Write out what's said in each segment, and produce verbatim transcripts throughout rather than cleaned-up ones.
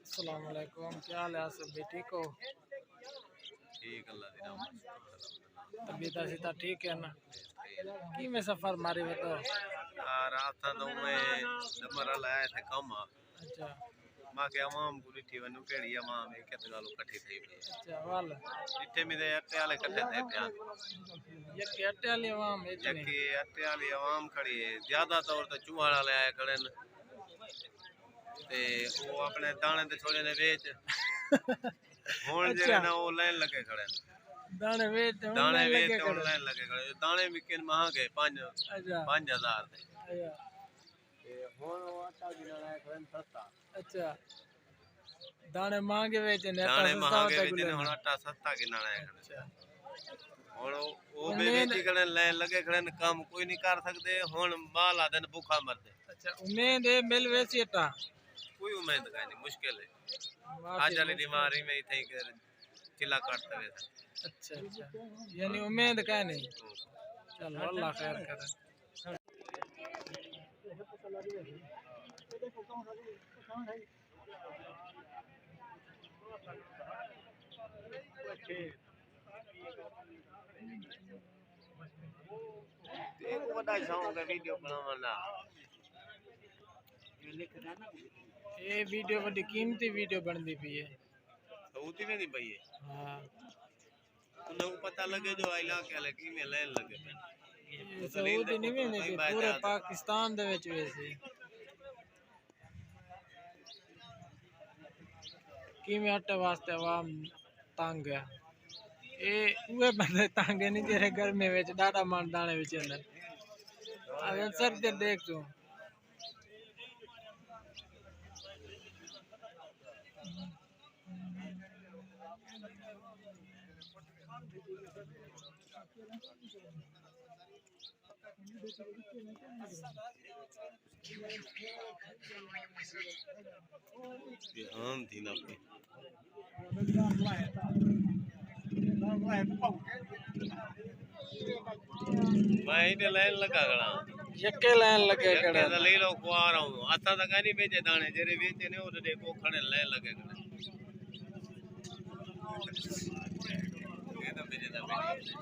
السلام علیکم، کیا حال ہے آصف بھائی، ٹھیک ہو؟ ٹھیک، اللہ دی رحمت۔ طبیعت ایسی تو ٹھیک ہے نا؟ کی میں سفر ماری بتاؤ؟ آ، رات تھا تو میں نمبر والا آیا تھے کم آ۔ اچھا۔ ماں کے عوام کو ڈٹھی ونو، کیڑی عوام ہے، کت گالو کٹھی تھئی پئی ہے۔ اچھا، وال۔ جتھے میرے اٹے والے کٹھے تھے پیا۔ یکی اٹے والی عوام ہے اتنی۔ یکی اٹے والی عوام کھڑی ہے، زیادہ طور تے چوہڑ والے آئے کھڑے نے۔ تے او اپنے دانے تے چھوڑے نے ویچ۔ ہن جڑے اچھا۔ نا او لائن لگے کھڑے نے۔ دانے ویچ تے ہن دانے لائن ویچ لگے تے ہن کھڑے۔ لائن لگے کھڑے۔ دانے وکن مہنگے، پنج، اچھا۔ پنج ہزار دے۔ اچھا۔ تے ہن او آٹا گھنݨ آئے کھڑن سستا۔ اچھا۔ دانے مہنگے ویچن، آٹا دانے سستا مہنگے ہوتا ویچن، گلے ہن نا۔ آٹا سستا گھنݨ آئے کھڑن۔ اچھا۔ ہن او، او بے امید ویچی کھڑن، لین لگے کھڑن، کم کوئی نہیں کر سکدے، ہن مال آدن بھوکا مردے۔ اچھا، امید ہے مل ویسی آٹا؟ کوئی امید کائنی، مشکل ہے۔ معافی اج والی مشکل۔ بیماری میں اتھے ہی کر چلا کٹ تے ویسے۔ اچھا، اچھا۔ یعنی امید کائنی۔ چلو، اللہ خیر کرے۔ ایک وڈا شوق ہے ویڈیو بناوݨ دا۔ اے ویڈیو وڈی قیمتی ویڈیو بݨدی پئی ہے۔ سعودی ویندی پئی ہے۔ ہاں۔ انہاں کوں پتہ لڳے جو علاقے والے کیویں لین لڳے پئے۔ اے سعودی نہیں ویندی پئی، پورے پاکستان دے وچ ویسی۔ کیویں آٹے واسطے عوام تنگ ہے۔ اے اوہے بندے تنگ ہے نہیں جیڑھے گرمی وچ ݙاڈھا من دانے وچ اندر۔ اگر سردی دیکھ توں۔ یہ عام تھی نہ پئی۔ میں ایݙے لین لڳا کھڑا۔ یکے لین لڳے یکے کھڑے۔ ذلیل و خوار ہوں۔ ہتھاں تک نہیں بیچے دانے، جیڑھے بیچے نے، او ݙیکھو کھڑے لین لڳے کھڑے۔ یہ تو بیچے دا بیچے۔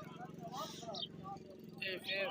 اے پھر۔